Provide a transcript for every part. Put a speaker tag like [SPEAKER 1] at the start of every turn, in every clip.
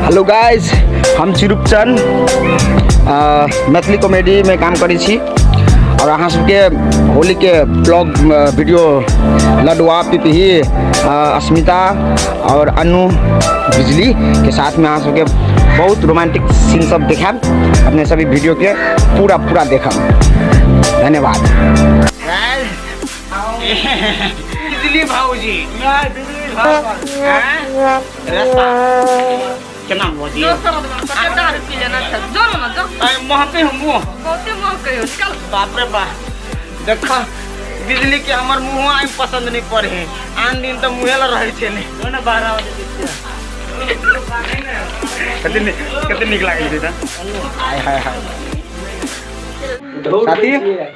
[SPEAKER 1] Hello guys, हम छी Roopchand, Maithili comedy में काम करै छी और अहाँ सबके होली के ब्लॉग वीडियो लडुआ, पिपही, अस्मिता और अनु बिजली के साथ में अहाँ सबके बहुत रोमांटिक सीन सब देखायब। अपने सभी वीडियो के पूरा पूरा देखब। धन्यवाद।
[SPEAKER 2] बिजली भाऊजी रास्ता केना भौजी?
[SPEAKER 3] दोसर कते दारू पी लेना छै, जो ना जो।
[SPEAKER 2] आइ महते हम मुँह।
[SPEAKER 3] बहुते मोह कहियो निकाल।
[SPEAKER 2] बाप रे बाप, देख बिजली के हमर मुँह आइ पसंद नहीं पड़े है। आन दिन तो मुँहे ल रहै छै ने। 12 बजे
[SPEAKER 1] कते नीक, कते नीक लागै छै तऽ। हाय हाय हाय। साथी,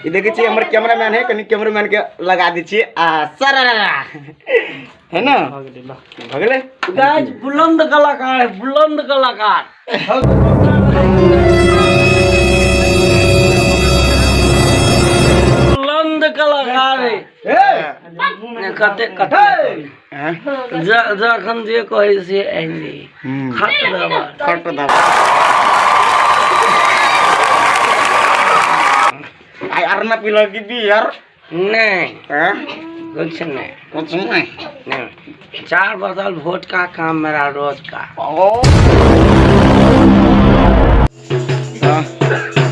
[SPEAKER 1] ई देखै छियै हमर कैमरामैन है। कनि कैमरामैन के लगा दै छियै आ सर है ना, भऽ गेलै।
[SPEAKER 4] गाइस, बुलंद कलाकार है, बुलंद कलाकार। बुलंद कलाकार है। कते कते जखन जे कहै से आनि खट दबा।
[SPEAKER 1] खट दबा। आइ अरना पीलक कि बियर?
[SPEAKER 4] नहीं।
[SPEAKER 1] हैं?
[SPEAKER 4] कुछ नहीं।
[SPEAKER 1] कुछ नहीं।
[SPEAKER 4] नहीं, चार बोतल वोडका काम मेरा रोज का।
[SPEAKER 1] ओ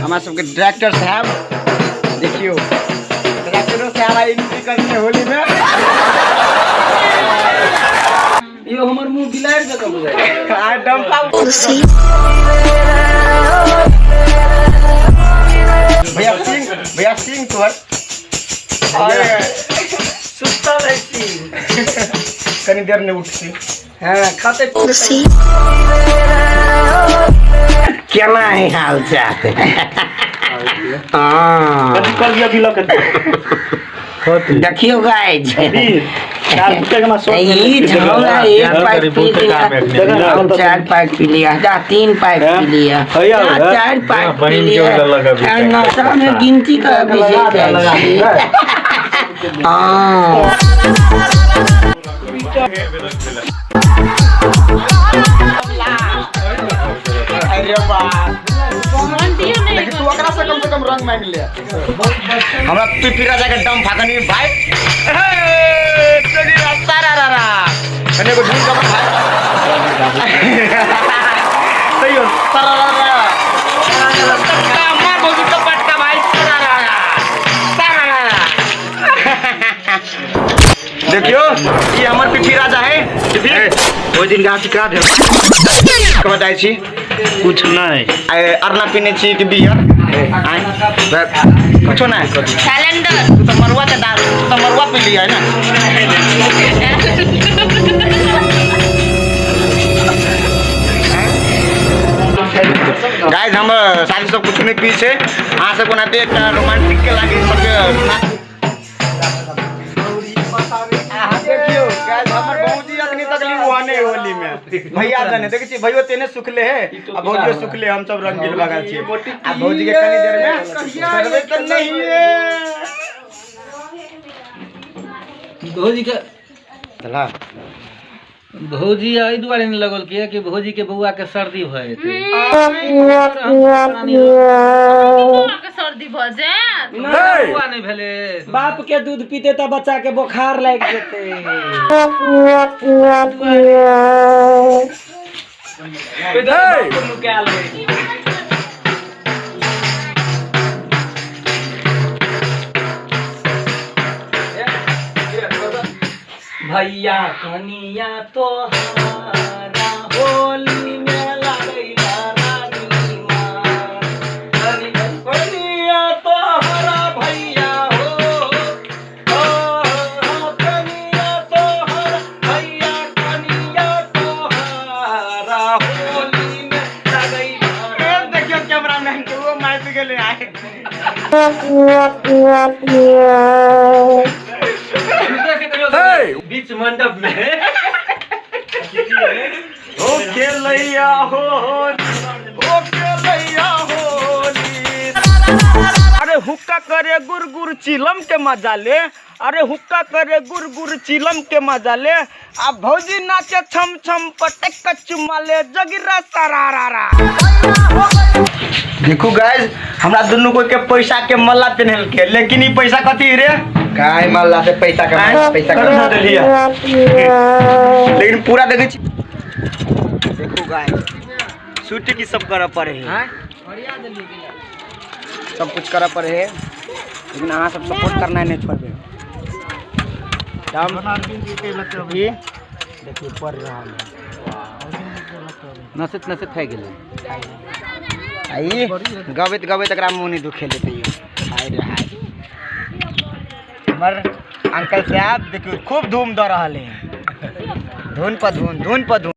[SPEAKER 1] हमरा सबके डायरेक्टर साहब देखियो, डायरेक्टरो साहब आई एंट्री करते होली में।
[SPEAKER 4] यो हमर मुंह बिलाड़ि जकाँ बुझाइ।
[SPEAKER 1] आ डंपा भैया सिंह, भैया सिंह तोहर। अरे।
[SPEAKER 4] सुतल है छी।
[SPEAKER 1] कनी देर नहीं उठती।
[SPEAKER 4] हाँ, खाते केना है हाल चाल? हाँ।
[SPEAKER 2] कल अभी लग।
[SPEAKER 4] देखियो गाइस, ई झौला एक पैक पी लिया, हम चार पैक पी लिया, जा तीन पैक पी लिया, जा चार पैक पी लिया। आ नशा में गिनती कर बिसरि जाइ छी। हाँ।
[SPEAKER 1] अरे बाप, लेकिन तू ओकरा से कम रंग मांग ले। हमरा तू फिरा जाके डम फाकनी भाई। हे, तेरी रास्ता रा रा रा। कने को ढूंढ कब भाई। सही हो रा रा रा। पटका मार भौजी का पटका भाई रा रा रा रा रा रा। देखियो, ये हमर पिपी राजा है। पिपी ओहि दिन गाछ करा भेल के बताइ छी?
[SPEAKER 2] कुछ नहीं।
[SPEAKER 1] आइ अरना पीने छी कि बियर? आइ कुछो नहीं।
[SPEAKER 3] कैलेंडर।
[SPEAKER 1] तू तो मरुआ के दारू, तू तो मरुआ पी लिया है ना। गाइस, हम साथी सब कुछ नहीं पी छै। अहाँ सब कोनाते एकटा रोमांटिक के लागी सबके देखियो गाइस, हमर भौजी अखनी तक ली हुआ नहीं होली में। भैया जाने देखै छी, भैयो तेने सुखले है आ भौजियो सुखले। हम सब रंगीन भगल छी आ भौजी के कनी देर में छोड़बै तऽ नहीं।
[SPEAKER 4] भौजी के भौजी एहि दुआरे नहि लगल किया कि भौजी के बौआ के सर्दी भऽ जेतै।
[SPEAKER 3] के सर्दी भऽ जायत?
[SPEAKER 4] नहि, बौआ नहि भेलै। बाप के दूध पीते तऽ बच्चा के बोखार लागि जेतै। नुकायल रहै। भैया कनिया तोहारा होली में लगैला रानी मार। कनिया तोहरा भैया हो हो, कनिया तोहरा भैया, कनिया तोहरा होली में लगैला।
[SPEAKER 1] देखियो कैमरामैन के, वो मार गेले आए।
[SPEAKER 4] बीच मंडप में
[SPEAKER 1] ओ खेलैया हो, ओ खेलैया होली। अरे।
[SPEAKER 2] हुक्का करे गुर गुर चिलम के मजा ले, अरे हुक्का करे गुर गुर चिलम के मजा ले, आ भौजी नाचे छम छम पटक के चुमा ले, जगिरा सरारा। देखू गाइस, हमरा दुनू कोई के पैसा के मल्ला पेन्हल के, लेकिन ई पैसा कथी रे?
[SPEAKER 1] काय मल्ला से पैसा कमा, पैसा कमा
[SPEAKER 2] देलिया, लेकिन पूरा देखै छी। देखू गाइस, शूटिंग की सब करऽ पड़े है,
[SPEAKER 1] सब कुछ करऽ पड़े है, लेकिन अहाँ सब सपोर्ट करना नहीं छोड़बे।
[SPEAKER 2] देखिए पड़ रहा है।
[SPEAKER 1] नसैत नसैत थाकि गेलै। आई गबैत गबैत एकरा मुँह नहि दुखेलै तैयो।
[SPEAKER 2] हाय रे हाय, हमर अंकल साहब देखियो खूब धूम दऽ रहल है, धुन पर धुन, धुन पर धुन।